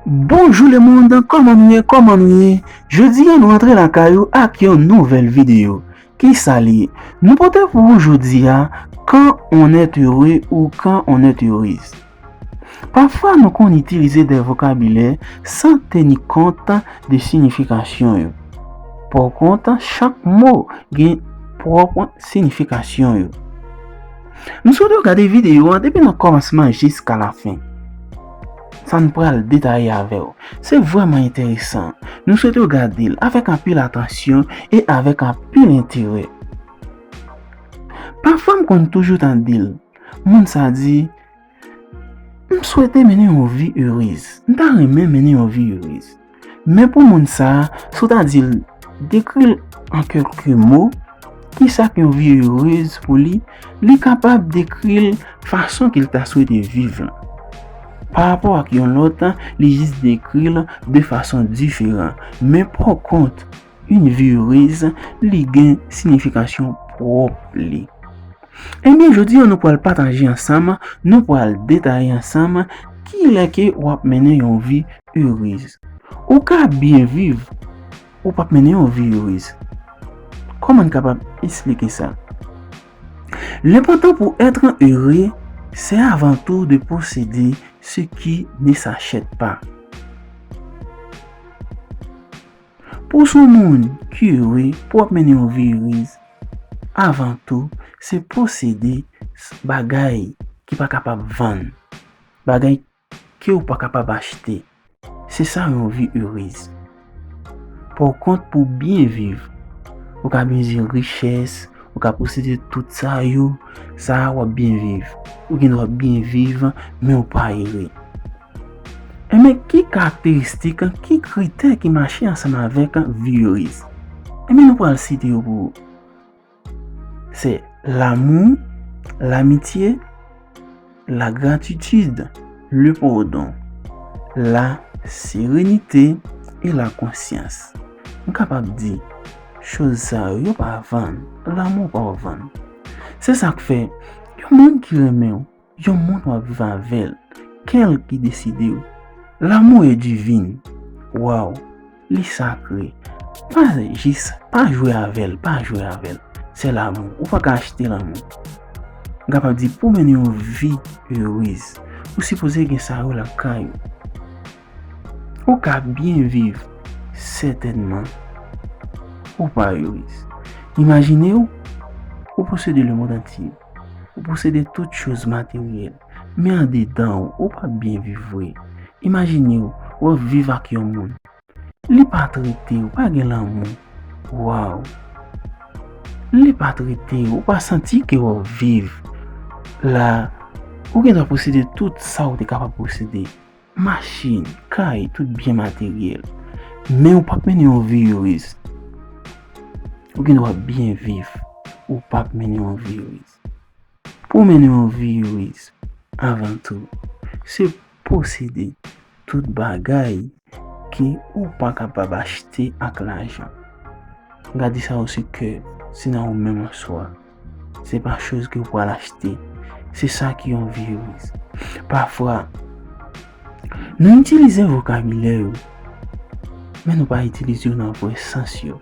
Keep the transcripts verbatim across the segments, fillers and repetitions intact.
Bonjou lemonn, kòman nou ye, kòman nou ye? Jodi a nou antre lakay ou ak yon nouvèl videyo. Kisa li ye? Nou pote pou ou jodi a, quand on est heureux ou quand on est heureuse. Pafwa nou konn itilize de vokabilè san teni kont de siyifikasyon yo. Pòkont, chak mo gen pwòp siyifikasyon yo. M swete w gade videyo a depi nan kòmansman jiska lafen. Sa n pral detaye avè w. Se vrèman enteresan. Nou swete w gade l avèk anpil atansyon e avèk anpil enterè. Pafwa m konn toujou tande l. Moun sa di, "M swete mennen yon vi erez. M ta renmen mennen yon vi erez." Men pou moun sa a, si w ta di l, dekri l an kèlke mo, kisa k yon vi erez pou li, li kapab dekri l fason ke l ta swete viv la. Pa rapò ak yon lòt, li jis dekri l de fason diferan. Men pòkont, une vie heureuse, li gen siyifikasyon pwòp li. Ebyen, jodi a nou pral pataje ansanm, nou pral detaye ansanm kilè ke w ap mennen yon vi erez. Ou ka byen viv, ou p ap mennen yon vi erez. Kòman n kapab esplike sa? L'important pour être heureux, c'est avant tout de posséder ce qui ne s'achète pas. Pou w se yon moun ki ere, pou w ap mennen yon vi erez, avan tou, se posede s-, bagay ki pa kapab vann, bagay ke w pa kapab achte. Se sa yon vi erez. Pòkont, pou w byen viv, ou ka bezwen richès, ou ka posede tout sa yo, sa a w ap byen viv. Ou gen dwa byen viv, men w pa ere. Enben, ki karakteristik, ki kritè ki mache ansanm avèk vi erez? Enben, nou pral site yo pou ou. Se l'amour, l'amitié, la gratitude, le pardon, la sérénité et la conscience. M kapab di, choz sa yo, yo pa vann, lanmou pa vann. Se sa k fè, yon moun ki renmen w, yon moun w ap viv avè l, kè l ki deside w. L'amour est divin. Waw, li sakre. Pa jis, pa jwe avè l, pa jwe avè l. Se lanmou. Ou pa ka achte lanmou. M kapab di, pou w mennen yon vi erez, ou sipoze gen sa yo lakay ou. Ou ka byen viv, sètènman, ou pa erez. Imajine w, ou posede lemonn antye. Ou posede tout choz materyèl. Men andedan w, ou pa byen viv vre. Imajine w, w ap viv ak yon moun. Li pa trete w, pa gen lanmou. Waw! Li pa trete w, ou pa santi ke w ap viv. La, ou gen dwa posede tout sa w te kapab posede. Machin, kay, tout byen materyèl. Men ou p ap mennen yon vi erez. Ou gen dwa byen viv, ou p ap mennen yon vi erez. Pou w mennen yon vi erez, avan tou, se posede tout bagay ke ou pa kapab achte ak lajan. Gade sa yo, se kè, se nan ou menm an swa. Se pa choz ke ou pral achte. Se sa ki yon vi erez. Pafwa, nou itilize vokabilè yo, men nou pa itilize yo nan vrè sans yo,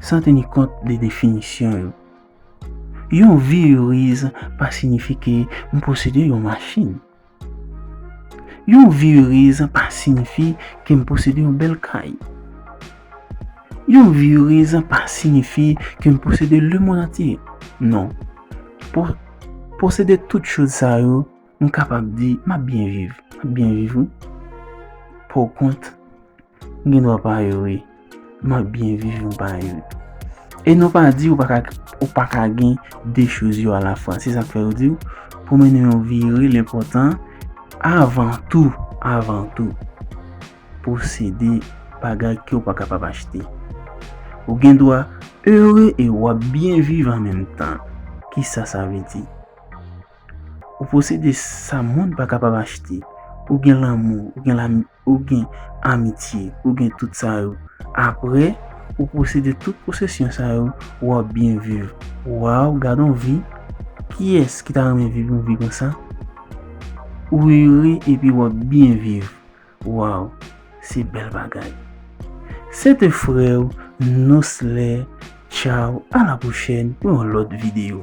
san teni kont de definisyon yo. Yon vi erez pa siyifi ke m posede yon machin. Yon vi erez pa siyifi ke m posede yon bèl kay. Yon vi erez pa siyifi ke m posede lemonn antye. Non. Po-, posede tout choz sa yo, m kapab di, m ap byen viv. M ap byen viv, wi. Pòkont, m gen dwa pa ere. M ap byen viv, m pa ere. E nou pa di ou pa ka, ou pa ka gen de choz yo alafwa. Se sa k fè yo di w, pou mennen yon vi ere, l enpòtan, avan tou, avan tou, posede bagay ke w pa kapab achte. Ou gen dwa ere e w ap byen viv an menm tan. Kisa sa vle di? Ou posede sa moun pa kapab achte. Ou gen lanmou, ou gen lami-, ou gen amitye, ou gen tout sa yo. Apre, ou posede tout posesyon sa yo, w ap byen viv. Waw, gad on vi. Kiyès ki ta renmen viv yon vi konsa? Ou ere epi w ap byen viv. Waw, se bèl bagay. Se te frè w, Nousler. Tchaw, a la pwochèn pou yon lòt videyo.